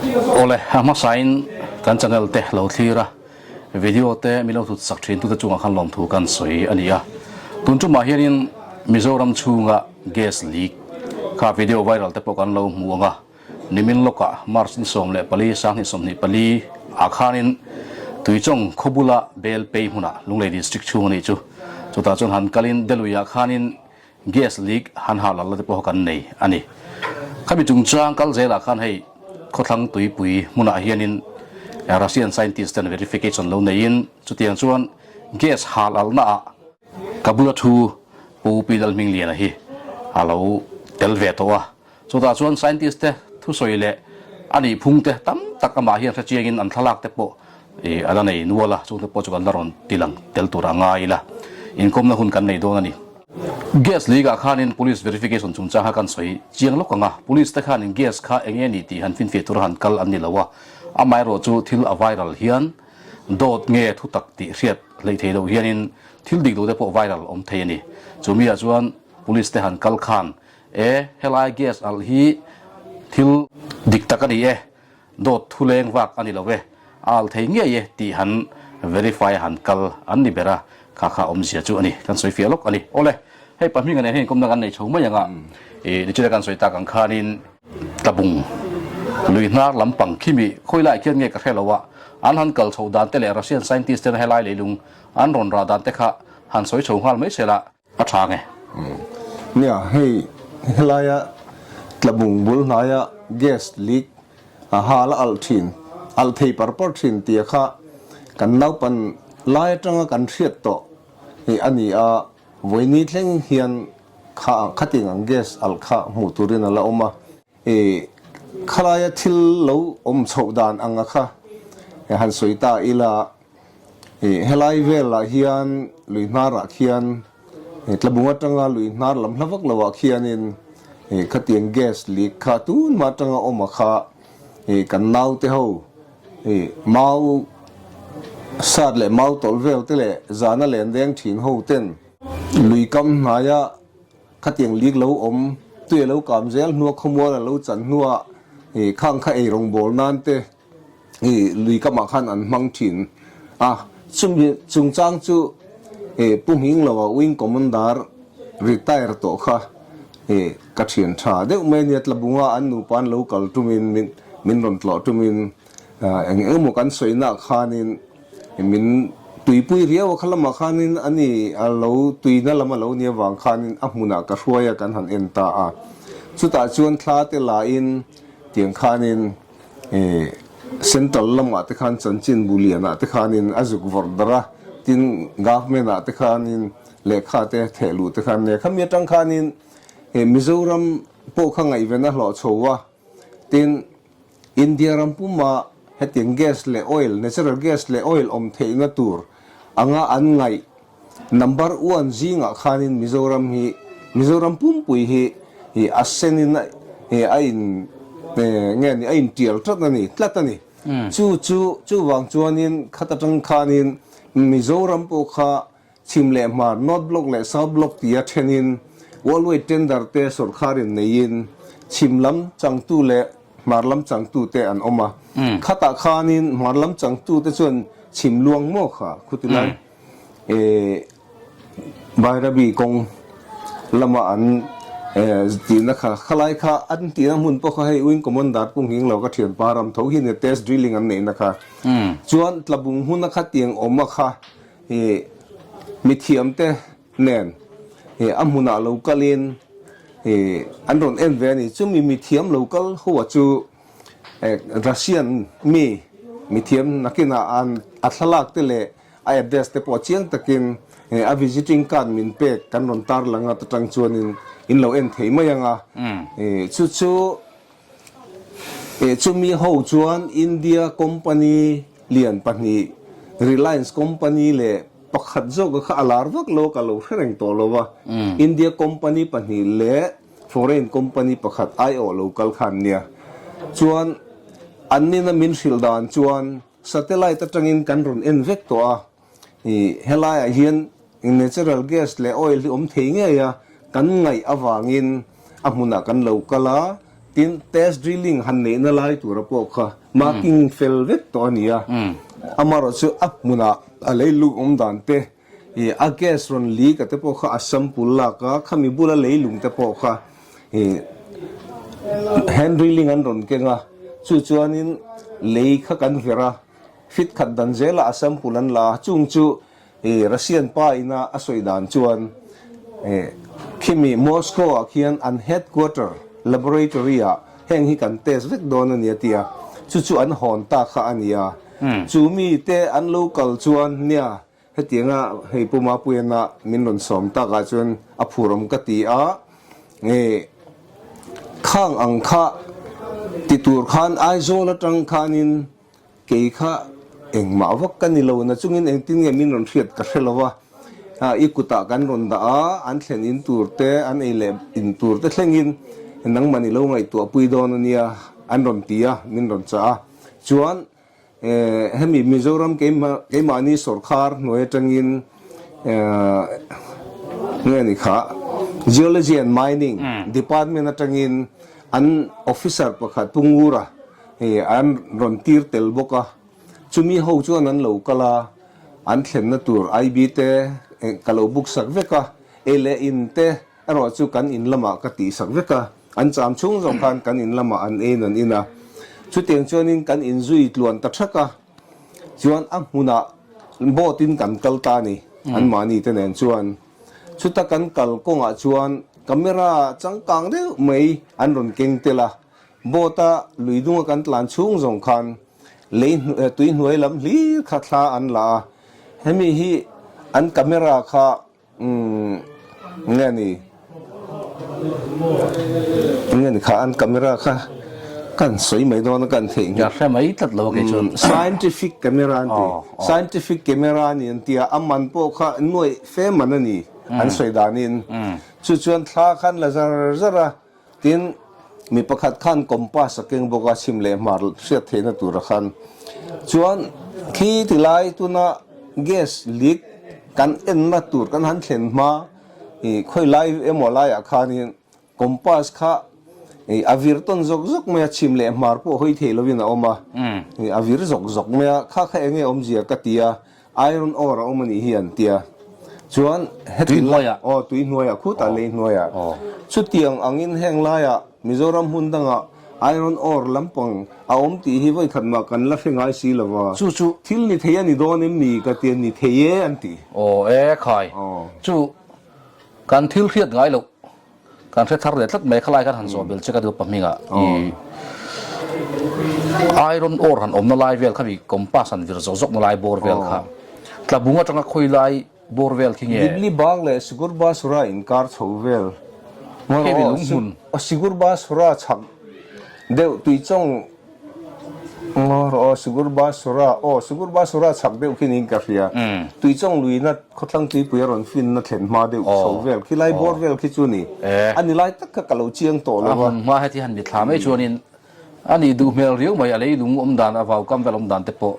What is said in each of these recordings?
Awle, a hmasain kan channel te lo thlir a, video te min lo thut sak thin tute chungah khan lawmthu kan sawi a ni a. Tun tumah hianin Mizoram chhunga gas leak kha video viral te pawh kan lo hmu ang a, nimin lawkah March ni 14 2024 ah khanin Tuichawng khawbula bel pei hmunah Lunglei District chhung a nih chu. Chutah chuan han kalin Delui-ah khanin Gas leak han hah lalna te pawh kan nei a ni. Khami chungchang kal zelah khan hei khawthlang tuipui hmunah hianin Russian scientist ten verification lo neiin chutiang chuan gas hal alna ah ka bula thu Pu Pi Lalhmingliana hi a lo tel ve tawh a. Chutah chuan scientist te thusawi leh a nih phung te tam tak amah hian hrechiangin an thlalak te pawh a la nei nual a, chungte pawh chu kan la rawn tilang tel tur a ngai ila, inkawmna hun kan nei dawn a ni. Gas leak ah khanin police verification chungchang kha kan sawi chiang lawk ang a, police te khanin gas kha eng nge ni tih han finfiah tura han kal an ni lo a, amaherawh chu thil a viral hian dawt nge thutak tih hriat hleih theih loh hianin thil dik lo te pawh viral awm thei a ni. Chumi ah chuan police te han kal khan E, helai gas alh hi thil dik tak a ni e, dawt thu leng vak a ni lo e, a alh thei ngei e tih han verify a han kal an ni ber a, kha kha awmzia chu a ni, kan sawi fiah lawk a ni. Awle, hei pahminga nen hian inkawmna kan nei chho mai ang a, i nichina kan sawi tak ang khanin Tlabung lui hnar lampang khimi khawi lai khian nge ka hre lo a, an han kal chho dan te leh Russian scientist ten helai leilung an rawn rah dan te kha han sawi chho nghal mai se la, A tha nge? Nia, hei helaia Tlabung bul hnaia gas leak a hal a alh thin, alh thei par par thin tia kha kan naupan lai atanga kan hriat tawh hi a ni a, vawiini thleng hian kha khating ang gas alh kha hmuh turin a la awm a. I khalaia thil lo awm chhoh dan anga kha han sawi ta ila. Helai velah hian lui hnarah khian Tlabung atanga lui hnar lam hla vak loah khianin khatiang gas leak kha tunhma atanga awm a kha kan naute ho mau sat leh mau tawlh vel te leh zana len deng thin ho ten lui kam hnaia khatiang leak lo awm tui a lo kam zel hnua khawmual a lo chan hnua khang kha ei rawngbawl nan te i lui kamah khan an hmang thin a, chumi chungchang chu i Pu Nghingloa Wing Commander retire tawh kha i ka thian tha deuh mai ania Tlabunga an nupa an lo kal tumin min min rawn tlawh tumin eng eng emaw kan sawina khanin min tuipui riau a kha lamah khanin ani a lo tuina lam a lo nia vang khanin a hmunah ka hruai a kan han en ta a, chutah chuan thla te lain tiang khanin Central lamah te khan chanchinbu lianah te khanin a zuk vawrh darh a, tin government ah te khanin lehkha te theh luh te khan nia. Khami atang khanin Mizoram pawh kha ngaihven a hlawh chho a, tin India ram puma hetiang gas leh oil, natural gas leh oil awm theihna tur anga an ngaih Number one zingah khanin Mizoram hi Mizoram pumpui hi a senin a in nge ni a intial tlat a ni tlat a ni. Chu chu chuvang chuanin khat atang khanin Mizoram pawh kha chhim leh hmar North Block leh South Block tia thenin Worldwide Tender te sawrkharin neiin chhim lam changtu leh hmar lam changtu te an awm a. Khatah khanin hmar lam changtu te chuan chhim luang maw kha khutilai. Bairabi kawng lama an tihna kha khalai kha an tihna hmun pawh kha hei Wing Commander Pu Nghing lo ka thianpa ram tho hi nia test drilling an neihna kha chuan Tlabung hmuna kha tiang awm a kha mithiam te nen a hmunah lo kalin an rawn en ve a ni chumi mithiam lo kal ho a chu Russian mi mithiam nakinah an a thlalak te leh A address te pawh chiang takin a visiting card min pek kan rawn tar lang a atang chuanin in lo en thei mai ang a. Chu chu chumi ho chuan India company lian pahnih Reliance company leh pakhat zawk a kha a lar vak lo a ka lo hre reng tawh lo a. India company pahnih leh foreign company pakhat aiawh lo kal khan nia. Chuan an nina min hrilh dan chuan Satellite atangin kan rawn en vek tawh a, ih helaiah hian natural gas leh oil hi awm thei ngei a, kan ngaih avangin a hmunah kan lo kal a, Tin, test drilling han neihna lai tura pawh kha marking fel vek tawh a ni a. Amaherawhchu a hmunah a leilung awm dan te, ih a gas rawn leak a te pawh kha a sample lak a, khami bula leilung te pawh kha ih hand drilling an rawn keng a, chu chuanin lei kha kan verh a, fit khat dan zelah a sample an la a, chung chu Ih Russian pa ina a sawi dan chuan ih khimi Moscow ah khian an headquarter laboratory ah heng hi kan test vek dawn a ni a ti a, chu chu an hawn ta kha a ni a. Chu mi te an lo kal chuan nia hetianga hei Pu Mapuiana min rawn sawm tak ah chuan a phur awm ka ti a, ih khang ang kha ti tur khan Aizawl atang khanin Kei kha engmah vak ka ni lo na chungin engtin nge min rawn hriat ka hre lo va, i kutah kan rawn dah a, an thlen in tur te, an ei leh in tur te thlengin nangmah ni lo ngaihtuah pui dawn a nia an rawn ti a, min rawn chah a. Chuan hemi Mizoram keimahni sawrkhar hnuai atangin nge ni kha Geology and Mining Department atangin an officer pakhat Pu Ngura Hei an rawn tir tel bawk a, chumi ho chuan an lo kal a, an thlenna tur IB te ka lo book sak vek a, ei leh in te erawh chu kan in lamah ka tih sak vek a, an cham chhung zawng khan kan in lamah an ein an in a, chutiang chuanin kan inzui tluan ta thak a, chuan a hmunah boat in kan kal ta a ni, anmahni te nen chuan. Chuta kan kal kawngah chuan camera changkang deuh mai an rawn keng tel a, Boat-a lui dunga kan tlan chhung zawng khan lei tui hnuai lam hlir kha thla an la a, hemi hi an camera kha umm nge ni nge ni kha an camera kha kan sawi mai dawn a kan theih nghek. Ka hre mai tlat lo a kei chuan. Scientific camera an ti. Scientific camera a ni an ti a, a man pawh kha nuaih fe man a ni an sawi danin. Chu chuan thla khan la zar zar a. Tin, mi pakhat khan compass a keng bawk a, chhim leh hmar hriat theihna tura khan. Chuan khi tilai tuna gas leak kan enna tur kan han thlen hma ih khawi lai emaw laiah khanin compass kha ih a vir tawn zawk zawk mai a, chhim leh hmar pawh hawi thei lovin a awm a, ih a vir zawk zawk mai a, kha kha enge awmzia ka ti a, Iron ore a awm a nih hi an tia. Chuan heti Tuihnuaiah. Aw, tuihnuaiah, khutah leihnuaiah. Chutiang angin heng laiah Mizoram hmun dangah iron ore lampang a awm tih hi vawikhat mah kan la hre ngai si lo va. Chu chu. Thil ni thei a ni dawn em ni ka tia ni thei e an ti. Aw e khai. Chu kan thil hriat ngai loh. Kan hre thar leh tlat mai, khalai khan han zawh bel che ka duh pahmingah i iron ore han awmna lai vel kha mi compass han vir zawk zawkna lai bawr vel kha tlabung atanga khawi lai bawr vel khi nge? Dibli bang leh Sigurbasura inkar chho vel Khi mi lunghmun. Sigurbasura chhak deuh tuichawng Ngaw rawh aw, Sigurbasura, aw Sigurbasura chhak deuh khi niin ka hria. Tuichawng luina khawthlang tuipui a rawn finna thlen hma deuh chho vel khi lai bawr vel khi chu ni. A ni lai tak kha ka lo chiang tawh lo a. A hmun hma heti han mithla mai chuanin a nih duh hmel riau mai, a lei lung awm dan, a vau kam vel awm dan te pawh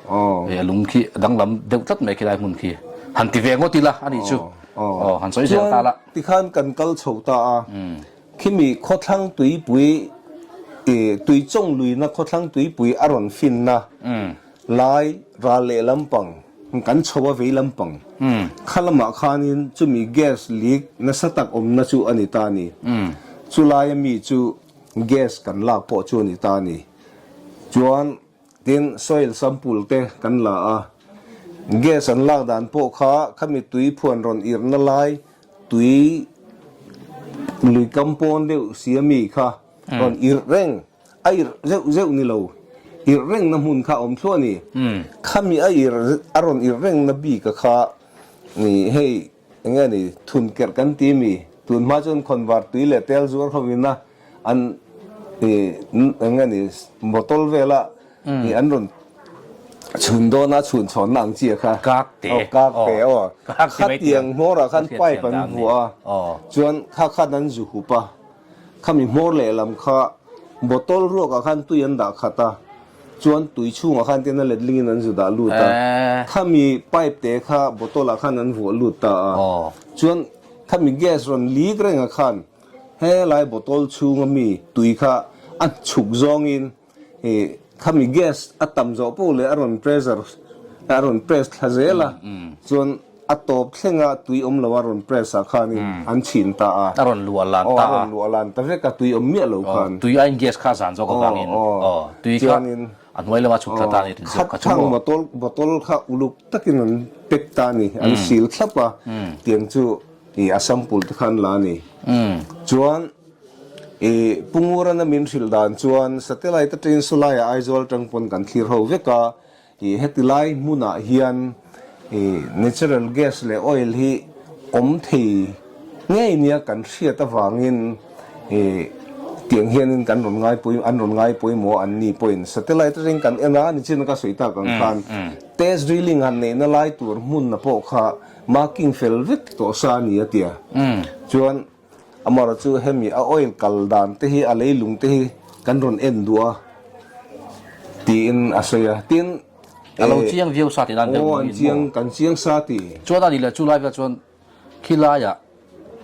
a lung khi a danglam deuh tlat mai khi lai hmun khi. Han ti ve ngawt ila a nih chu. Aw, han sawi zel ta la. Chuan tikhan kan kal chho ta a. Khimi khawthlang tuipui ih tuichawng luina khawthlang tuipui a rawn finna lai ral leh lampang kan chho a vei lampang kha lamah khanin chumi gas leak nasa tak awmna chu a ni ta a ni. Chulaia mi chu gas kan lak pawh chu a ni ta a ni. Chuan tin soil sample te kan la a, gas an lak dan pawh kha khami tui phuan rawn irhna lai Tui lui kam pawn deuh si a mi kha rawn irh reng, a irh zeuh zeuh ni lo, irh reng na hmun kha a awm thluah a ni. Khami a irh a rawn irh reng na bik a kha ni hei eng nge ni thun kerh kan ti mi, tun hma chuan khawnvar tui leh tel zuar ho in a an eng nge ni bottle vel a Ih an rawn chhun dawn a, chhun chhawnna ang chi a kha. Kak te. Aw kak te aw. Khatiang hmawrah khan pipe an vuah a, chuan kha khan an zu hup a, khami hmawr lehlam kha bottle ruakah khan tui an dah khat a, chuan tui chhungah khan tin a letlingin an zu dah lut a, khami pipe te kha bottle ah khan an vuah lut ta a, chuan khami gas rawn leak rengah khan He lai bottle chhunga mi tui kha a chhuk zawngin ih khami gas a tam zawh poh leh a rawn pressure a rawn press thla zel a chuan a tawp thlenga tui awm lo a rawn press ah khanin an chhin ta a. A rawn luah lan ta a. Aw a rawn luah lan ta vek a tui awm miah lo khan. Tui aiin gas kha a zan zawk avangin aw tui kha a hnuai lama chhuk thla ta a ni tih zawk kha chu maw. Khat thang bottle kha uluk takin an pack ta a ni an seal thlap a tiang chu ih a sample te khan la a ni. Chuan ih Pu Ngurana min hrilh dan chuan satellite atangin sawlaiah Aizawl atang pawn kan thlir ho vek a Ih heti lai hmunah hian ih natural gas leh oil hi awm thei ngei nia kan hriat avangin ih tiang hianin kan rawn ngai pawimawh an rawn ngai pawimawh an ni pawhin satellite atangin kan en a nichin ka sawi tak ang khan test drilling han neihna lai tur hmunna pawh kha marking fel vek tawh sa a ni a tia chuan Amaherawh chu hemi a oil kal dan te hi a leilung te hi kan rawn en duh a tiin a sawi a. Tin, A lo chiang viau sa tih nan deuh aw an niin maw? chiang, kan chiang sa ti. Chuan a nih leh chu lai vel chuan khilaiah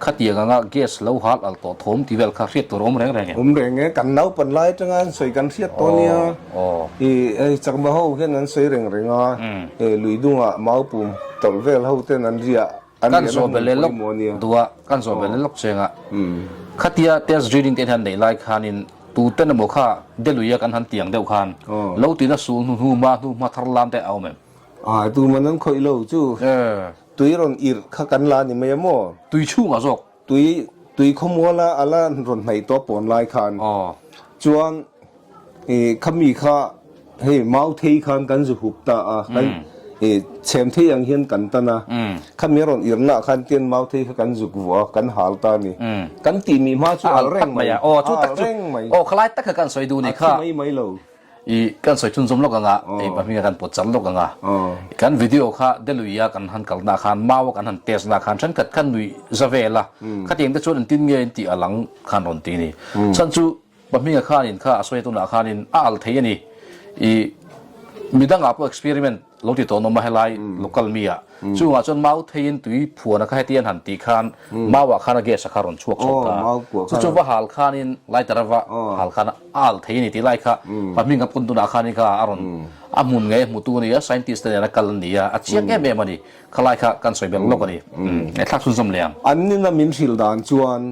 khatiang anga gas lo hal al tawh thawm tih vel kha hriat tur a awm reng reng em? Awm reng e, kan naupan lai atanga an sawi kan hriat tawh nia. Aw. I hei chakma ho hian an sawi reng reng a, lui dungah maupum tawlh vel ho ten an riah Kan zawh belh leh lawk duh a, kan zawh belh leh lawk cheng a. Khatia test reading te hian neih lai khanin tuten emaw kha Delui a kan han tiang deuh khan lo tina sul hnu hnu hma hnu hma thar lam te a awm em? Ai tuman an khawih lo chu tui rawn irh kha kan la ni mai a maw? Tui chhungah zawk. Tui tui khawmuala a la rawn hnaih tawh pawn lai khan chuan i khami kha hei mau thei khan kan zu hup ta a kan i chhem thei ang hian kan tan a khami a rawn irna ah khan tian mau thei kha kan zuk vuah a kan hal ta a ni kan tih mih hma chu a al reng mai a al reng mai aw khalai tak kha kan sawi duh ni a kha thi mai mai lo. I kan sawi chhunzawm lawk anga, ei pahminga kan pawt char lawk anga, kan video kha Delui a kan han kalna khan, Mau a kan han test na khan thenkhat khan nuih za vel a, khatiang te chuan engtin nge in tih a lang khan rawn ti ni. Chhan chu pahminga khanin kha a sawi tunah khanin a al thei a ni. I midangah pawh experiment Lo ti tawh nawm a helai local mi ah chungah chuan mau theiin tui phuan a kha heti an han tih khan mau ah khan a gas a kha rawn chhuak chho ta chu chu va hal khanin lighter a va hal khan a al thei a ni tih lai kha pa hming a pawn tunah khanin kha a rawn a hmun ngei a hmutu a ni a scientist te nen a kal a ni a a chiang em em a ni khalai kha kan sawi belh lawk a ni ngaihthlak chhunzawm leh ang. An nina min hrilh dan chuan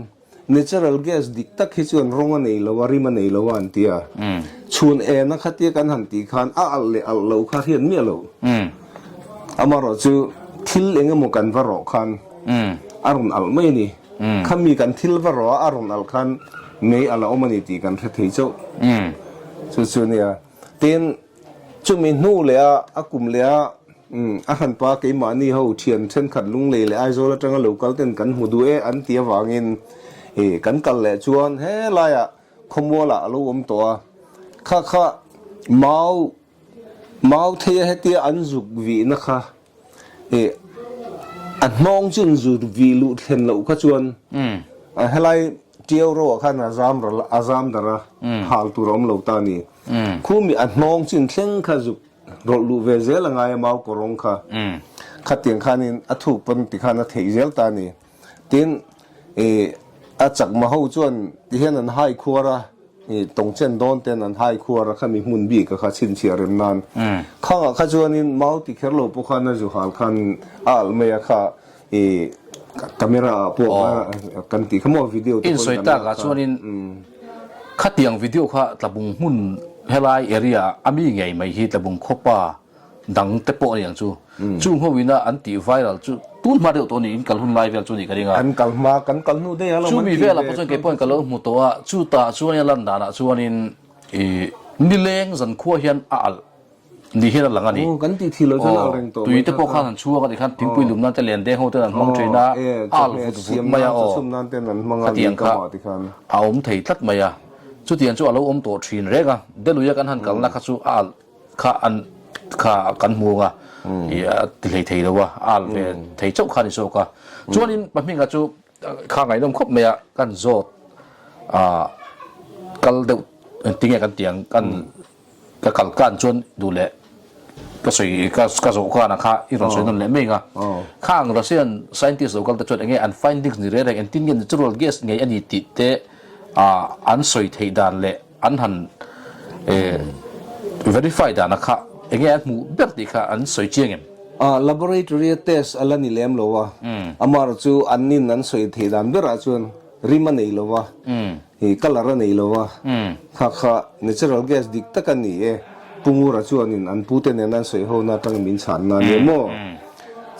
Natural gas dik tak hi chuan rawng a nei lo a, rim a nei lo a an ti a. Chhun ena khatia kan han tih khan a alh leh alh lo kha hriat miah lo. Amaherawh chu thil eng emaw kan va rawh khan a rawn alh mai a ni. Khami kan thil va rawh a, a rawn alh khan mei alh a awm a ni tih kan hre thei chauh. Chu chu a nia. Tin, chumi hnu leh a, a kum leh a, a hranpa keimahni ho thian thenkhat Lunglei leh Aizawl atanga lo kal ten kan hmu duh e an ti avangin ih kan kal leh chuan helaiah khawmualah a lo awm tawh a, kha kha mau mau thei a hetia an zuk vihna kha Ih a hnawng chu in zu vih luh thlen loh kha chuan helai Tiau ro ah khan a zam ral a zam dar a hal tur a awm lo ta a ni. Khumi a hnawng chu in thleng kha zuk rawlh luh ve zel a ngai a mau kawrawng kha khatiang khanin a thuk pawn tikhan a theih zel ta a ni. Tin, ih a chakma ho chuan tihian an hai khuar a, ih tawngchen dawn ten an hai khuar a khami hmun bik a kha chhinchhiah rem nan. Khangah kha chuanin mau ti kher lo pawh khan a zu hal khan a alh mai a kha ih camera ah pawh kan tih kha maw video te In pawn sawi kan tak lak ah kha. chuanin khatiang video kha tlabung hmun helai area a mi ngei mai hi tlabung khawpa dang te pawh a ni ang chu. Chung ho ina an tih viral chu tun hma deuh tawh a ni, in kal hun lai vel chu a nih ka ring a. Kan kal hma, kan kal hnu daih a lo man Chumi tih velah ve pawh chuan kei pawhin ka lo hmu tawh a, chutah chuan a lan danah chuanin ih nileng zankhua hian a alh ni hian a lang a ni. Aw, kan tih thih loh chuan a alh reng tawh Tui mai te kha pawh kha. khan an chhuak a nih khan thingpui lum nan te len deng ho ten an hmang Aw, thin a, e, a alh chawhmeh vut vut siam mai a nan, aw. chawchhum nan ten an hmang a Khatiang lui kha kamah ti khan. a awm thei tlat mai a, chutiang chu a lo awm tawh thin reng a, Deluia kan han kalna kha chu a alh kha an kha kan hmu anga i a ti hlei thei lo a, a al ve thei chauh kha a ni zawk a. Chuanin pahminga chu kha ngaihnawm khawp mai a, kan zawt a kal deuh engtinge kan tih ang kan ka kal kan chuan duh leh ka sawi ka ka zawh khan a kha i rawn sawi nawn leh mai ang a. Khang Russian scientist lo kal te chuan enge an findings ni reng reng engtin nge natural gas ngei a ni tih te an sawi theih dan leh. an han verify dana kha enge an hmuh ber tih kha an sawi chiang em? Laboratory a test a la ni lem lo a, amaherawh chu an nin an sawi theih dan berah chuan rim a nei lo a, colour a nei lo a, kha kha natural gas dik tak a ni e, Pu Ngura chuanin an pute nen an sawi hona atangin min chhanna a ni a maw?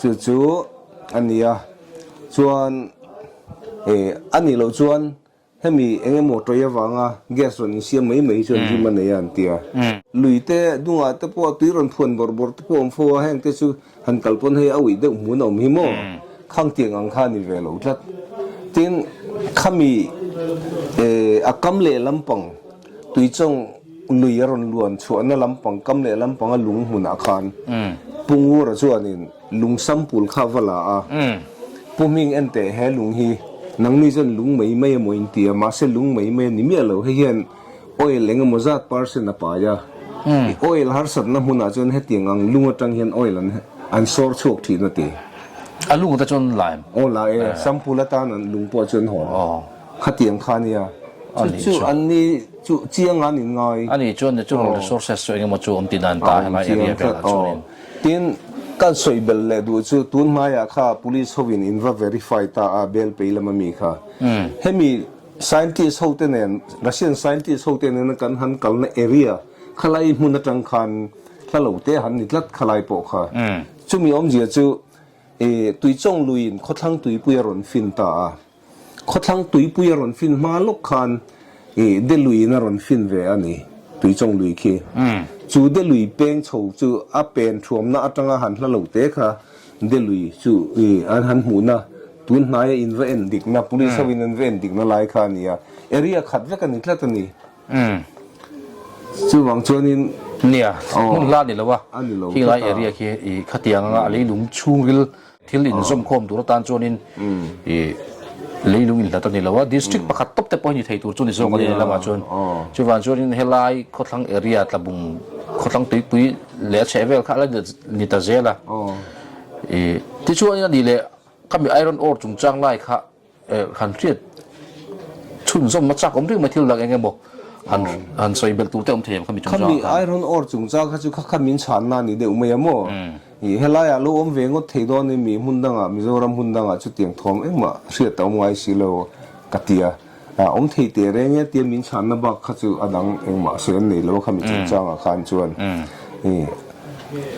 Chu chu a ni a, chuan a nih loh chuan Hemi eng emaw tawih avanga gas rawn insiam mai mai chuan rim a nei a an ti a. Lui te dungah te pawh tui rawn phuan bawrh bawrh te pawh a awm fo a, heng te chu han kal pawn hei a uih deuh hmun a awm hi maw? Khang tiang ang kha a ni ve lo tlat. Tin, khami a kam leh lampang tuichawng lui a rawn luan chhuahna lampang kam leh lampanga lung hmunah khan Pu Ngura chuanin Lung sampul kha va la a, Pu Hming en teh he lung hi nangni chuan lung mai mai emaw in ti a, mahse lung mai mai a ni miah lo, hei hian oil eng emaw zat percent a pai a, i oil harsatna hmunah chuan hetiang ang lung atang hian oil an an sawr chhuak thin a ti. A lung te chuan la em? Aw la e, sampul atan an lung pawh chuan hawn. Khatiang kha nia, chu chu an ni chu chiang an in ngai. A nih chuan natural resources chu eng emaw chu awm tih dan ta helai area velah chuanin. Tin, kan sawi bel leh duh chu tun hmaiah kha police hovin in va verify ta a bel pei lama mi kha. Hemi scientist ho te nen, Russian scientist ho te nena kan han kalna area khalai hmun atang khan hla lo te han ni tlat khalai pawh kha. Chumi awmzia chu Tuichawng luiin khawthlang tuipui a rawn fin ta a. Khawthlang tuipui a rawn fin hma lawk khan ih Deluiin a rawn fin ve a ni, Tuichawng lui khi. Chu Delui peng chho chu a pen thuamna atanga han hla lo te kha Delui chu ih an han hmuhna tun hnaia in va en dikna, police ho in an va en dikna lai kha a ni a, area khat vek a ni tlat a ni. Chuvang chuanin. Nia, hmun hla a ni lo a, khilai area khi ih khatiang anga a leilung chhungril Thil inzawmkhawm tur atan chuanin ih leilung inhlat a ni lo a, district pakhat tawp te pawh hi ni thei tur chu ni zawk a ni lamah chuan. Chuvang chuanin helai khawthlang area Tlabung khawthlang tuipui leh a chheh vel kha a la ni ta zel a. Ih tichuanin a nih leh khami iron ore chungchang lai kha Han hriat chhunzawmna chak awm reng mai thil dang eng emaw han han sawi belh tur te awm thei em khami chungchang ah khan. Khami iron ore chungchang kha chu kha kha min chhanna a ni deuh mai a maw? Ih helaiah lo awm ve ngawt thei dawn em mi hmun dangah Mizoram hmun dangah chutiang thawm engmah hriat a awm ngai si lo ka ti a, awm thei teh reng e tia min chhanna bak kha chu a dang engmah sawi an nei lo a khami chungchang ah khan chuan ih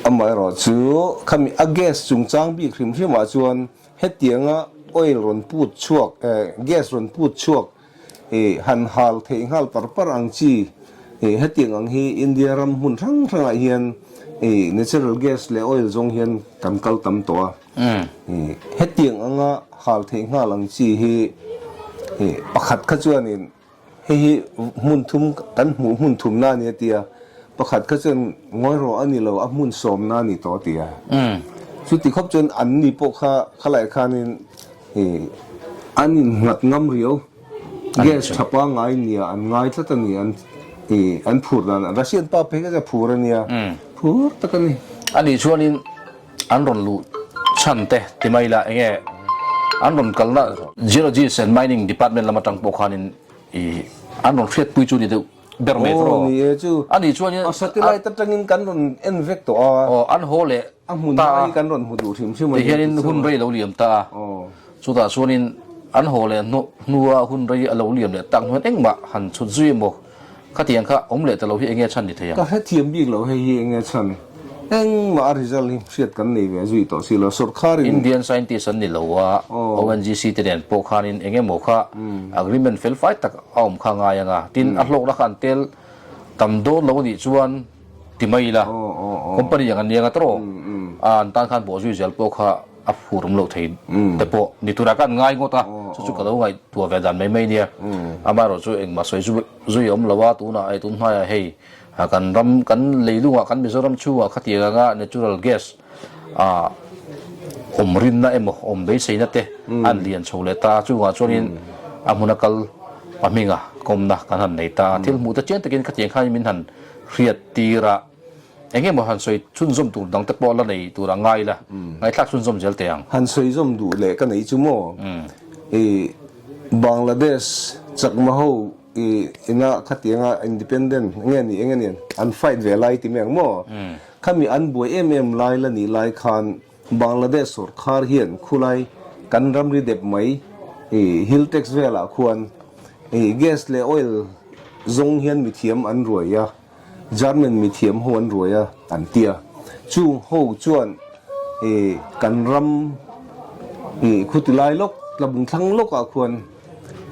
amaherawh chu khami a gas chungchang bik hrim hrim ah chuan Hetianga oil rawn put chhuak, gas rawn put chhuak han hal theih nghal par par ang chi hetiang ang hi India ram hmun hrang hrangah hian natural gas leh oil zawng hian kan kal tam tawh a. Hetiang anga hal theih nghal ang chi hi pakhat kha chuanin Hei hi hmun thum kan hmuh hmun thumna a ni a ti a, pakhat kha chuan ngawi rawh a ni lo, a hmun sawmna a ni tawh a ti a. Chuti khawp chuan an ni pawh kha khalai khanin an innghat ngam riau, gas tha pangngai nia an ngai tlat a ni, an an phur dan a, Russian pa phei kha chu a phur a nia, phur tak a ni. A nih chuanin An rawn luh chhan te ti mai ila enge an rawn kalna Geologist and Mining Department lam atang pawh khanin i an rawn hriatpui chu ni deuh ber mai tawh. Aw ni e chu. A nih chuan A satellite atangin kan rawn en vek tawh a. Aw an haw leh A hmun ta a. Kan rawn hmu duh hrim hrim a ni. Tihianin hun rei lo liam ta a. Chutah chuanin an haw leh hnua hun rei a lo liam leh tak hnuan engmah han chhut zui emaw Khatiang kha awm leh ta lo hi enge chhan ni thei ang? Ka hrethiam bik lo hei hi enge chhan? Engmah a result hi hriat kan nei ve zui tawh si lo sawrkharin. Indian scientist an ni lo a, ONGC te nen pawh khanin eng emaw kha agreement fel fai tak a awm kha ngai ang a, tin a hlawkna kha an tel tam dawn lo a nih chuan ti mai ila company ang an ni ang a tawh a an tan khan bawhzui zel pawh kha a phur awm loh thei te pawh ni turah khan ngai ngawt a, chu chu ka lo ngaihtuah ve dan mai mai nia. Amaherawh chu engmah sawi zui zui a awm lo a, tunah hei tun hmaiah hei kan ram kan leilungah kan Mizoram chhungah khatiang anga natural gas ah awm rinna emaw awm beiseina te an lian chho leh ta a, chungah chuanin a hmuna kal pahminga kawmna kan han nei ta a, thil hmuh te chiang takin khatiang khan min han hriat tir a. Eng emaw han sawi chhunzawm tur dang te pawh la nei tur a ngai la, ngaihthlak chhunzawm zel teh ang. Han sawi zawm duh leh ka nei chu maw? I Bangladesh chakma ho i. ina khatianga independent nge ni eng anian an fight ve lai ti mai ang maw? Khami an buai em em lai la nih lai khan Bangladesh sawrkhar hian khulai kan ramri dep mai i hill tax velah khuan i gas leh oil zawng hian mithiam an ruai a, German mithiam ho an ruai a an ti a. Chung ho chuan i kan ram i khuti lai lawk tlabung thlang lawkah khuan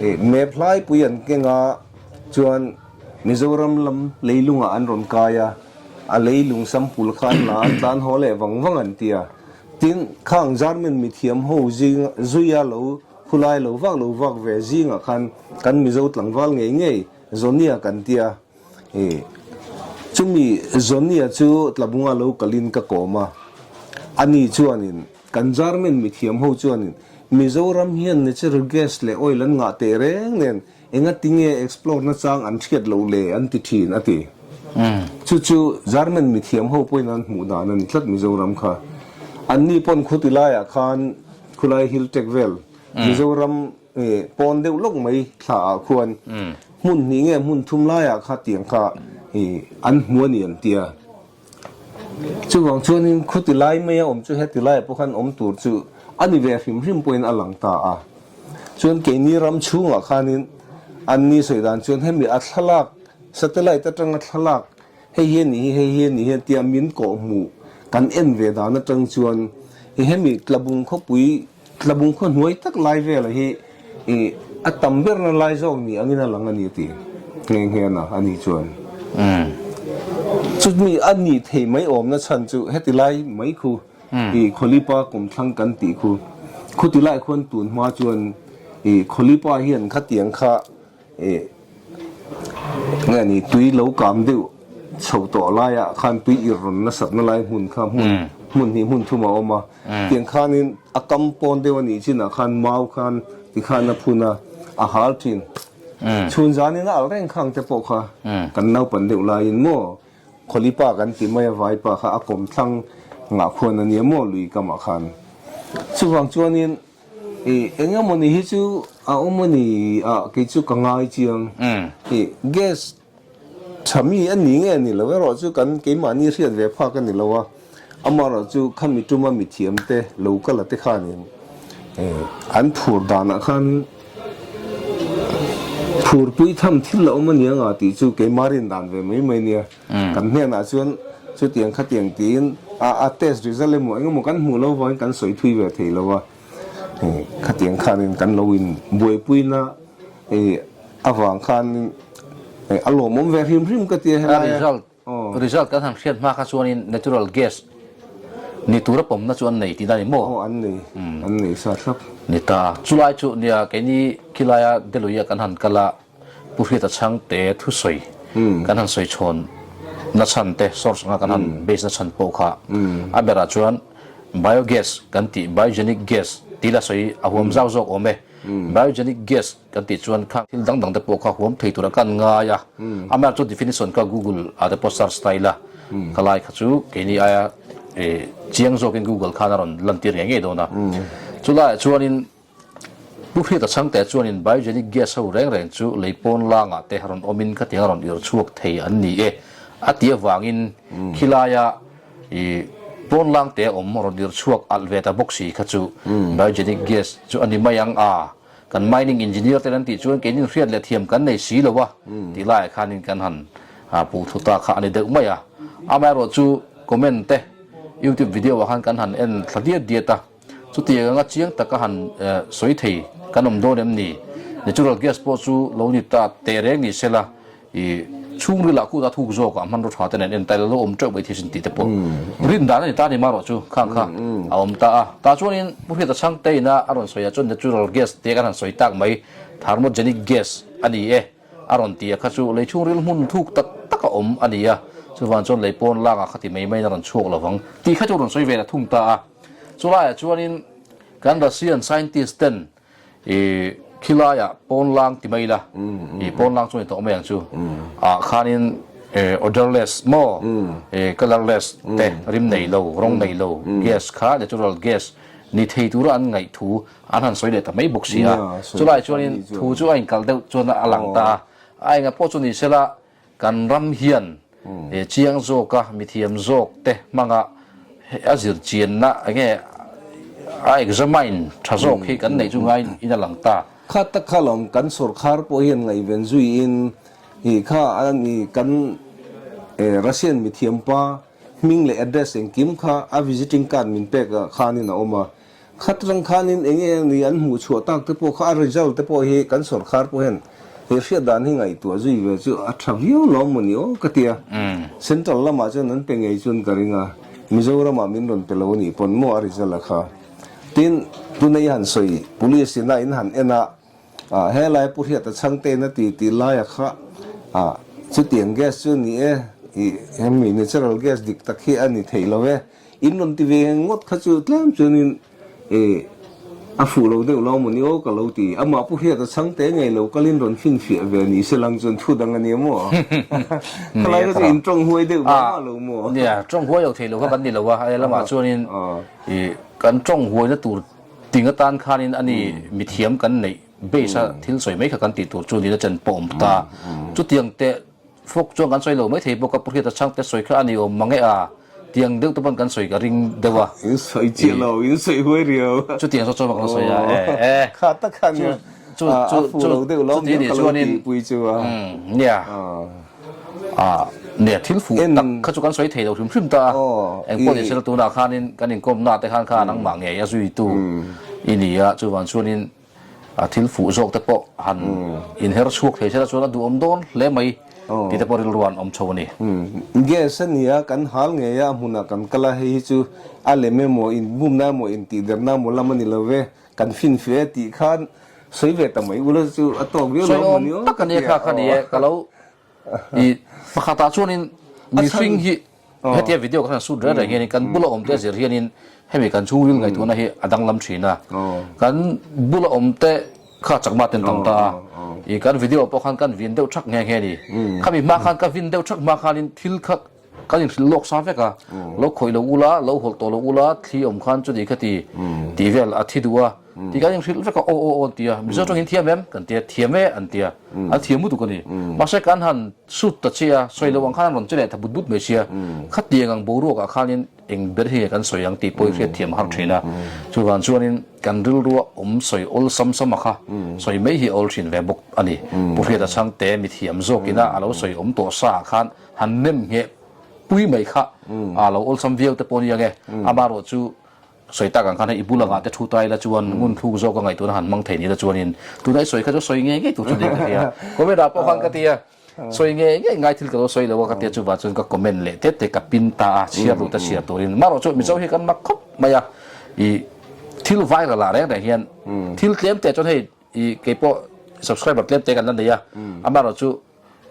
i map hlaipui an keng a chuan Mizoram lam leilungah an rawn kai a. A leilung sampul kha an la a, tlan haw leh vang vang an ti a. Tin, khang German mithiam ho zing zuia lo khulai lo vak lo vak ve zingah khan kan Mizo tlangval ngei ngei Zonia kan ti a. I chumi Zonia chu Tlabunga lo kalin ka kawm a. Ani chuanin kan German mithiam ho chuanin Mizoram hian natural gas leh oil an ngah teh reng nen Enga tinge explore na chang an hriat loh le an ti thin a ti. Chu chu German mithiam ho pawhin an hmuh dan a ni tlat Mizoram kha. Anni pawn khuti laiah khan khulai hill tek vel Mizoram pawn deuh lawk mai thla ah khuan hmun hnih nge hmun thum laiah kha tiang kha an hmu a ni an tia. Chuvang chuanin khuti lai maia awm chu heti laiah pawh khan awm tur chu a ni ve hrim hrim pawhin a lang ta a. Chuan keini ram chhungah khanin anni sawi dan chuan hemi a thlalak, satellite atanga thlalak, hei hi a nih hi, hei hi a nih hi tia min kawhhmuh kan en ve dan atang chuan hemi Tlabung khawpui Tlabung khaw hnuai tak lai vela hi i a tam berna lai zawk ni angin a lang a ni a ti nghe nghe a a ni chuan. Chutmi a nih thei mai awmna chhan chu heti lai mai khu i Khawlipa kumthlang kan tih khu khuti lai khuan tun hma chuan i Khawlipa hian khatiang kha I nge ni tui lo kam deuh chho tawh laiah khan tui ir rawn nasatna lai hmun kha hmun hmun hnih hmun thum a awm a, tiang khanin a kam pawn deuh a nih chinah khan mau khan tikhan a phun a, a hal thin. Chhun zanin a alh reng khang te pawh kha kan naupan deuh laiin maw Khawlipa kan ti mai a vaipa kha a kawmthlang ngah khuan a nia maw lui kamah khan. Chuvang chuanin I eng emawni hi chu a awm a ni a, kei chu ka ngai chiang. I gas tha mi a ni nge ni lo erawh chu kan keimahni hriat ve phak a ni lo a, amaherawh chu khami tuma mithiam te lo kal a te khanin an phur danah khan phurpui tham thil a awm a ni anga tih chu keimah rin dan ve mai mai nia. Kan hnenah chuan chutiang khatiang tiin a test result emaw engemaw kan hmuh lo vangin kan sawi thui ve thei lo a, khatiang khanin kan lo in buaipuina avang khan a lawmawm ve hrim hrim ka ti a helai a. Result kan han hriat hma kha chuanin natural gas ni tura pawmna chu an nei tih dan ni maw? Aw an nei, an nei sa thlap. Ni ta, chulai chu nia keini khilaia Delhi-a kan han kal a, Pu Hriata Chhangte thusawi kan han sawi chhawn na chhan te, source anga kan han base na chhan pawh kha a berah chuan biogas kan tih, biogenic gas tih la sawi a huam zau zawk awm e. Biogenic gas kan tih chuan khang thil dang dang te pawh kha huam thei tura kan ngai a, amaherawhchu chu definition kha Google ah te pawh search ta ila khalai kha chu keini aia chiang zawkin Google khan a rawn lantir ngei ngei dawn a. Chulaiah chuanin Pu Hriata Chhangte chuanin biogenic gas ho reng reng chu lei pawn langah te rawn awmin khatiang a rawn irh chhuak thei an ni e a ti avangin khilaia i pawn langte a awm rawn irh chhuak alh ve ta bawk si kha chu biogenic gas chu a ni mai ang a, kan mining engineer ten an tih chuan keinin hriat leh thiam kan nei si lo a tih laiah khanin kan han puh thu ta kha a ni deuh mai a. Amaherawhchu comment te youtube video ah khan kan han en thla diat diat a. Chutiang anga chiang taka han sawi thei kan awm dawn em ni? Natural gas pawh chu lo ni ta teh reng ni sela, i chhungrilah kut a thuk zawkah hmanraw tha te nen en taila lo awm teuh mai thei sin tih te pawh rin dan a ni ta ni marawh chu khang kha a awm ta a. Tah chuanin Pu Hriata Chhangte ina a rawn sawi ah chuan natural gas te kan han sawi tak mai, thermogenic gas a ni e a rawn ti a kha chu lei chhungril hmun thuk tak tak a awm a ni a, chuvang chuan lei pawn langah kha ti mai maiin a rawn chhuak lovang tih kha chu rawn sawi ve ta thung ta a. Chulaiah chuanin kan Russian scientist ten i khilaiah pawnlang ti mai ila, i pawnlang chu ni tawh mai ang chu, ah khanin odorless maw, colourless te, rim nei lo, rawng nei lo gas kha natural gas ni thei tura an ngaih thu an han sawi leh ta mai bawk si a. Chulaiah chuanin thu chu a inkalh deuh chuan a lang ta a. A enga pawh chu ni sela kan ram hian chiang zawka mithiam zawk te hmanga a zir chianna enge a examine tha zawk hi kan neih chu ngai in a lang ta. Kha tak kha lawm kan sawrkhar pawh hian ngaihven zuiin i kha a ni kan Russian mithiam pa hming leh address engkim kha a visiting card min pek ah khanin a awm a. Khat rang khanin eng nge ni an hmuh chhuah tak te pawh kha a result te pawh hi kan sawrkhar pawh hian he hriat dan hi ngaihtuah zui ve chu a tha viau lawm maw ni aw ka ti a. Central lamah chuan an pe ngei chuan ka ring a, Mizoramah min rawn pe lo anih pawn maw a result a kha. Tin, tuna i han sawi police ina in han en a, ah helai Pu Hriata Chhangtein a ti tih laia kha ah chutiang gas chu ni e, ih hemi natural gas dik tak hi a ni theih lo e. In rawn ti ve ngawt kha chu tlem chuanin e a fuh lo deuh lo mawni aw ka lo ti. Amah Pu Hriata Chhangte ngei lo kalin rawn finfiah ve ni se lang chuan thu dang a nia maw? Khalai kha chu in tawng huai deuh mah mah lo maw? Nia, tawng huai lo thei lo kha kan ni lo a, a lamah chuanin i kan tawng huaina tur ting atan khanin a ni mithiam kan neih base a thil sawi mai kha kan tih tur chu nila chen pawh awm ta. Chutiang teh Fawk chuan kan sawi lo mai thei bawk a, Pu Hriata Chhangte sawi kha a ni awm mang e a, tiang deuh te pawn kan sawi ka ring deuh a. In sawi chiah lo, in sawi huai riau. Chutiang saw chuan kan sawi a, e e. Kha tak khan a fu lo deuh lo mi ka lo tih pui chu a. Nia, nia thil fuh tak kha chu kan sawi thei lo hrim hrim ta a, engpawh ni sela tunah khanin kan inkawmna te khan kha nangmah ngei a zuitu i ni a, chuvang chuanin A thil fuh zawk te pawh han inher chhuak thei sela chuan a duhawm dawn hle mai tih te pawh rilru an awm chho a ni. Gas a nia, kan hal ngei a, a hmunah kan kal a, hei hi chu a lem emaw, inbumna emaw, intihderna emaw lam a ni lo ve, kan finfiah e tih khan sawi ve ta mai ula chu a tawk viau lo maw ni aw Sawi awm tak a nia kha kha ni e, ka lo I pakhatah chuanin mihring hi hetia video kan han shoot reng reng hianin kan bula awmte zir hianin hemi kan chhungril ngaihtuahna hi a danglam thin a. Kan bula awmte kha chakma ten tam ta a. I kan video pawh khan kan vin deuh thak nghe nghe a ni. Khami hma khan ka vin deuh thak hma khanin thil kha kan inhrilh lawk sa vek a. Lo khawih lo ula, lo hawlh tawh lo ula, thli awm khan chuti khati tih vel a thi duh a. Ti kan inhrilh vek a, aw aw aw an ti a, Mizo tawngin thiam em? Kan ti a, thiam e an ti a, an thiam lutuk a ni. Mahse kan han sut ta che a, sawi lo ang khan an rawn che leh ta but but mai sia, khatiang ang boruakah khanin eng ber hi nge kan sawi ang tih pawh i hriat thiam har thin a. Chuvang chuanin kan rilrua awm sawi awl sam sam a kha sawi mai hi a awl thin ve bawk a ni. Pu Hriata Chhangte mithiam zawkina a lo sawi awm tawh sa ah khan han nem ngheh pui mai kha a lo awlsam viau te pawh a ni ang e. Amaherawhchu chu Sawi tak ang khan hei i bul angah te thu ta ila chuan ngun thluk zawk a ngaihtuahna han hmang thei ni la chuanin tuna i sawi kha chu sawi ngei ngei tur chu ni ka hria. Comment ah pawh khan ka ti a, sawi ngei ngei ngai thil ka lo sawi lo a ka tia chuvah chuan ka comment leh tet te ka pin ta a, chhiar duh te chhiar turin. Marawh chu Mizo hi kan mak khawp mai a, i thil viral ah reng reng hian thil tlem te chuan hei i keipawh subscriber tlem te kan la nei a, amaherawh chu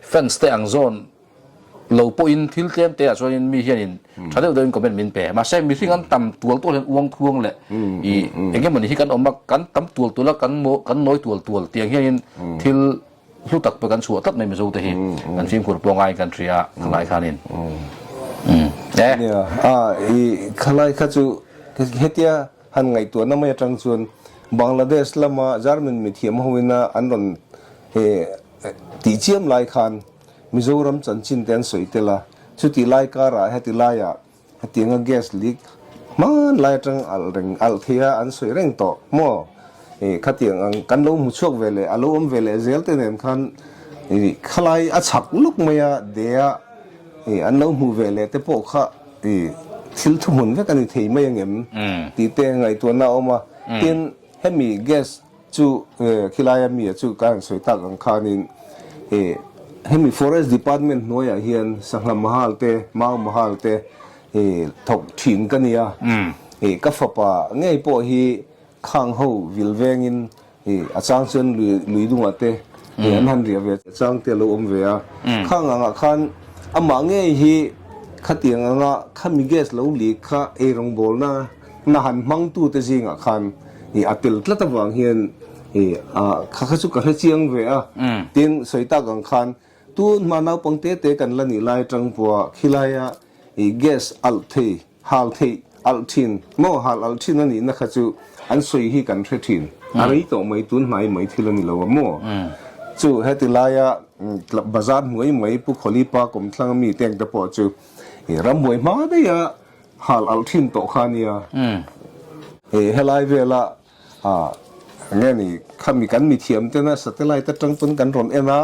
Fans te ang zawn lo pawhin thil tlem te ah chuanin mi hianin tha deuh deuhin comment min pe. Mahse mihring an tam tual tual hian uang thuang leh i eng emawni hi kan awm a, kan tam tual tual a, kan kan nawi tual tual tiang hianin thil hlu tak pawh kan chhuah tlat mai Mizo te hi kan fimkhur pawh ngaiin kan hria khalai khanin. E. Nia, a i khalai kha chu hetia han ngaihtuahna mai atang chuan Bangladesh lama German mithiam hoina an rawn Tih chiam lai khan Mizoram chanchin te an sawi tel a, chutih lai karah heti laiah hetianga gas leak hman lai atang alh reng alh thei a an sawi reng tawh maw? Ih khatiang ang kan lo hmu chhuak ve leh a lo awm ve leh zel te nen khan ih khalai a chhak luk mai a dea ih an lo hmuh ve leh te pawh kha ih thil thuhmun vek a ni thei mai angem tih te ngaihtuahna a awm a, tin hemi gas Chu khilaia mi a chu ka han sawi tak ang khanin hemi Forest Department hnuaiah hian sangha mahal te, mau mahal te thawk thin ka nia. Ka fapa ngei pawh hi khang ho vil vengin a chang chuan lui dungah te an han riah ve a chang te a lo awm ve a. Khang angah khan amah ngei hi khatiang anga khami gas lo leak kha eirawngbawlna Na han hmangtute zingah khan i a tel tlat avang hian i a kha kha chu ka hre chiang ve a. Tin, sawi tak ang khan tun hma naupang te te kan la nih lai atang pawha khilaia i gas alh thei, hal theih alh thin maw hal alh thin a nihna kha chu an sawi hi kan hre thin. A rei tawh mai, tun hnai mai thil a ni lo a maw? Chu heti laia bazar hnuai mai Pu Khawlipa kawmthlang ami te ang te pawh chu rambuai hma daiha hal alh thin tawh kha a nia. Helai vela nge ni khami kan mithiam tena satellite atang pawn kan rawn en a,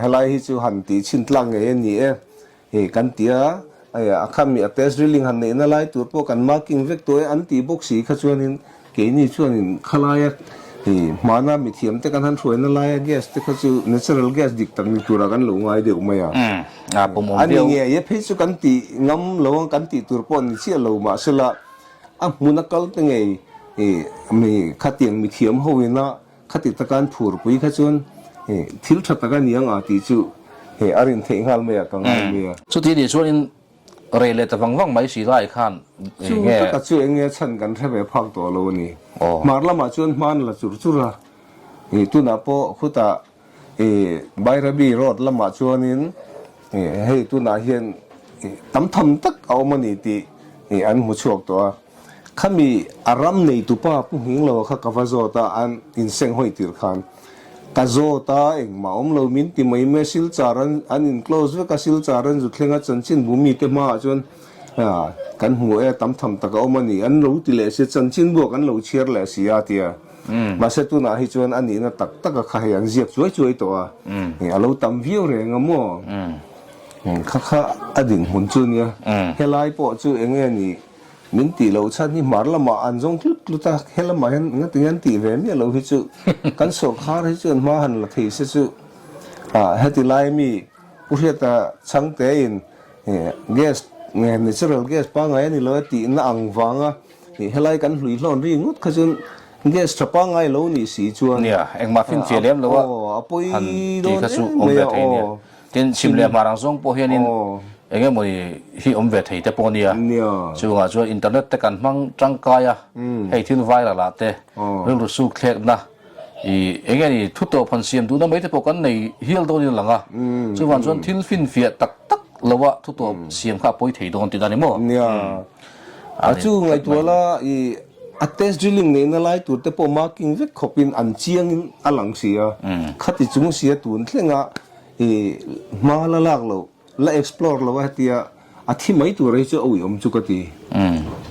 helai hi chu han tih chhin tlak ngei a ni e. Hei kan ti a, a khami a test drilling han neihna lai tur pawh kan marking vek tawh e an tih bawk si kha chuanin keini chuanin khalaia hei hmana mithiam te kan han hruaina laia gas te kha chu natural gas dik tak ni turah kan lo ngai deuh mai a. A ni ngei e phei chu kan tih ngam lo ang kan tih tur pawh ni chiah lo mahsela a hmuna kal te ngei mi khatiang mithiam ho ina Khati taka an phurpui kha chuan thil tha tak a ni ang a tih chu he a rin theih nghal mai a, ka ngai mai a. Chuti nih chuanin rei leh ta vang vang mai si lai khan Chu enge. taka chu enge chhan kan hre ve phak tawh lo a ni. Hmar lamah chuan hman la chur chur a, tunah pawh khutah Bairabi road lamah chuanin hei tunah hian tam tham tak a awm a ni tih an hmu chhuak tawh a. Khami a ram neitupa Pu Nghingloa kha ka va zawt a, an inseng hawi tir khan ka zawt a, engmah awm lo min ti mai mai, Silchar an an in close vek a, Silchar an zu thleng a, chanchinbu mite hmaah chuan kan hmu e, tam tham tak a awm a ni, an lo ti leh si, chanchinbu ah kan lo chhiar leh si a tia. Mahse tunah hi chuan a nihna tak tak a kha hei an ziak chuai chuai tawh a, a lo tam viau reng a maw? Kha kha a dinhmun chu nia, helai pawh chu eng nge ni min tih loh chhan hi hmar lamah an zawng tlut tlut a, he lamah hian ngatinge an tih ve miah lo hi chu kan sawrkhar hi chuan hma han la thei se chu heti lai mi Pu Hriata Chhangtein gas natural gas pangngai a ni lo e tihna ang vanga helai kan hlui hlawn ri ngawt kha chuan gas tha pangngai lo nih si chuan Nia, engmah finfiah lem lo a pawi han tih dawn kha chu em awm mai ve a thei nia. aw. Tin, chhim leh hmar ang zawng pawh hianin eng emawni hi awm ve thei te pawh nia. Chungah chuan internet te kan hmang tangkai a, hei thil viral ah te rilru suk thlekna ih eng nge ni thu tawp han siam duhna mai te pawh kan nei hial dawnin a lang a. Chuvang chuan thil finfiah tak tak loa thu tawp siam kha a pawi thei dawn tih a ni maw? Nia. A chu ngaihtuah la ih a test drilling neihna lai tur te pawh marking vek khawpin an chiangin a lang si a. Khati chung sia tun thlenga I hma la lak lo, la explore lo a hetia a thi mai tur hi chu a uiawm chu ka ti.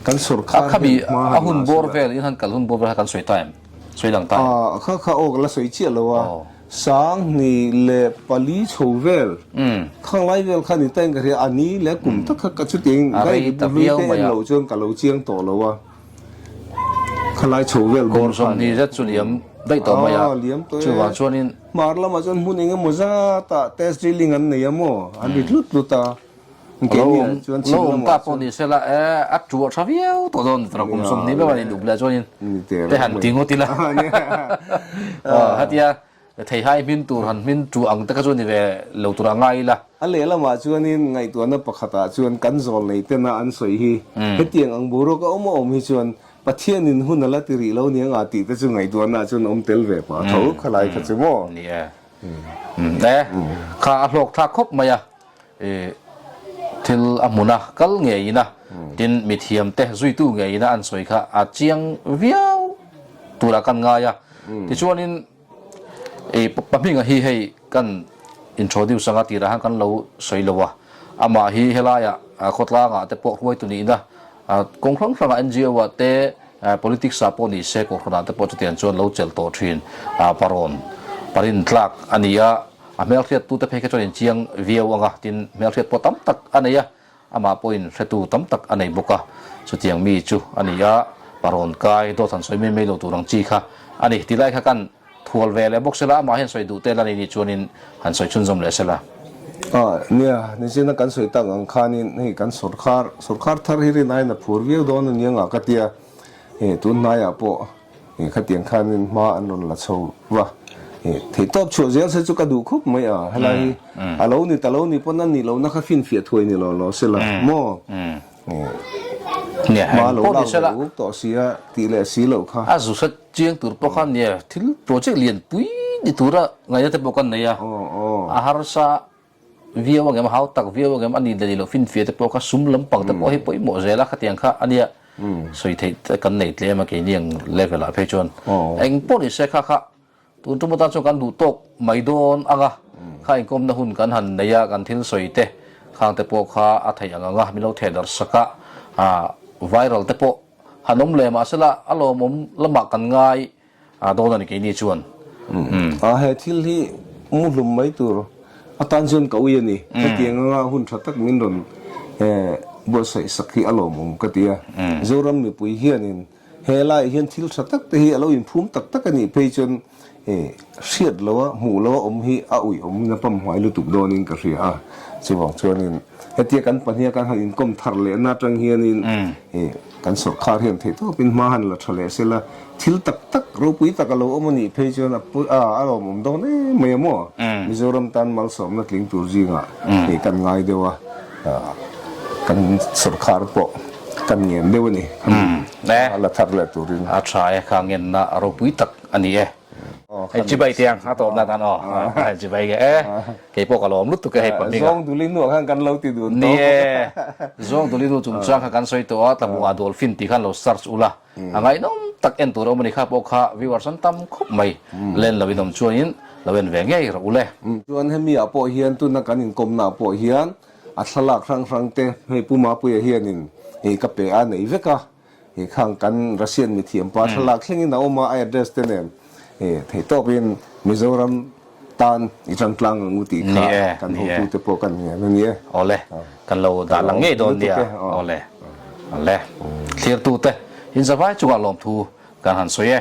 Kan sawrkhar hian hma a han hun la bawr sela. vel in han kal hun bawr vel kha kan sawi ta em? Sawi lang ta em? A kha kha aw ka la sawi chiah lo a, 2004 chho vel khang lai vel kha ni ta in ka hria, a ni leh kum tak kha ka chutiang A rei guide ta bu hlui viau te mai en a. loh chuan ka lo chiang tawh lo a. Khalai chho vel Kawr bawm khan. 20 zet chu liam daih tawh mai a, Aa liam tawh e. chuvang chuanin. Hmar lamah chuan hmun eng emaw zatah test drilling an nei a maw? An ri tlut tlut a. Keini ah chuan chhim Lo awm lamah ta pawh chuan. ni sela e, a tuah tha viau tawh dawn ni kum 20 meuh a nih duh leh chuanin te han ti ngawt ila. Hetia Theihai hmin tur han hmin tu ang te kha chu ni ve lo tur a ngai ila. A lehlamah chuanin ngaihtuahna pakhatah chuan kan zawl nei tena an sawi hi hetiang ang boruak a awm a awm hi chuan Pathianin hun a la ti rih lo nia nga tih te chu ngaihtuahna ah chuan awm tel ve pah tho khalai kha chu maw? Ni e. E, kha a hlawk thlak khawp mai a. Thil a hmun a kal ngeiin a, tin mithiam te zuitu ngeiin a an sawi kha a chiang viau turah kan ngai a. Tichuanin I pahminga hi hei kan introduce anga tirah khan kan lo sawi lo a, amah hi helaiah khawtlangah te pawh hruaitu nihna kawng hrang hrangah NGO ah te politics ah pawh ni se kohhranah te pawh chutiang chuan lo chelh tawh thin parawn parin tlak a ni a, a hmelhriattute phei kha chuan inchiang viau anga tin hmelhriat pawh tam tak a nei a. Amah pawhin hretu tam tak a nei bawk a, chutiang mi chu a ni a, parawn kai dawt han sawi mai mai lo tur ang chi kha a ni. Tilai kha kan thual ve leh bawk sela, amah hian sawi duh tel a ni nih chuanin han sawi chhunzawm leh sela. A, nia, nichina kan sawi tak ang khanin hei kan sawrkhar, sawrkhar thar hi rin aiin a phur viau dawn a nia ngah ka tia, hei tun hnaiah pawh Ih khatiang khanin hma an rawn la chho va, ih theihtawp chhuah zel se chu ka duh khawp mai a, helai hi a lo ni ta lo ni pawn a nih lohna kha finfiah thuai ni lo lo se la maw? Ih hma lo lak ve uk tawh si a tih leh si loh kha. A zu hre chiang tur pawh khan nia thil project lian pui ni tura ngaihna te pawh kan nei a, a harsa Viau angem, hau tak viau angem, a ni leh ni loh finfiah te pawh kha sum lampang te pawh hi pawimawh zel a, khatiang kha a nia sawi theih te kan nei tlem a keini ang level ah phei chuan. Eng pawh ni se kha kha. Tun tum atan chuan kan duh tawk mai dawn ang a, kha inkawmna hun kan han nei a, kan thil sawi te khang te pawh kha a theih ang ang a, min lo theh darh sak a, viral te pawh han awm leh mahsela a lawmawm lamah kan ngai dawn a ni keini chuan. A he thil hi muhlum mai tur atan chuan ka ui a ni. Hetiang anga hun tha tak min rawn buatsaih sak hi a lawmawm ka ti a. Zoram mipui hianin He laiah hian thil tha tak te hi a lo inphum tak tak a nih phei chuan hriat loa hmuh loa awm hi a uih awmin a pamhmai lutuk dawnin ka hria a. Chuvang chuanin hetia kan pahniha kan han inkawm thar lehna atang hianin kan sawrkhar hian theihtawpin hma han la tha leh sela thil tak tak ropui tak a lo awm a nih phei chuan a a lawmawm dawn em mai a maw? Mizoram tan malsawmna tling tur zingah kan ngai deuh a. Kan sawrkhar pawh kan ngen deuh a ni. A la thar leh turin. A tha e, kha ngenna ropui tak a ni e. Hei chibai te ang, a tawpna tan aw. Hei chibai nge e, kei pawh ka lawm lutuk e hei pahnih a. Zawng duli hnuah khan kan lo ti dun tawh. Ni e, zawng duli hnu chungchang kha kan sawi tawh a, tlabungah dolphin tih khan lo search ula. A ngaihnawm tak en tur a awm a ni kha pawh kha viewers an tam khawp mai. Len lo in awm chuanin lo en ve ngei rawh u le. Chuan hemi ah pawh hian tuna kan inkawmna ah pawh hian a thlalak hrang hrang te hei Pu Mapuia hianin ih ka pe a nei vek a, ih khang kan Russian mithiam pa thlalak thlengin a awm a, a address te nen ih theihtawkin Mizoram tan i tangtlang ang u tih kha kan hotute pawh kan ngen a ni e. Awle, kan lo dah lang ngei dawn nia. Awle, awle. Thlirtute, in zavai chungah lawmthu kan han sawi e.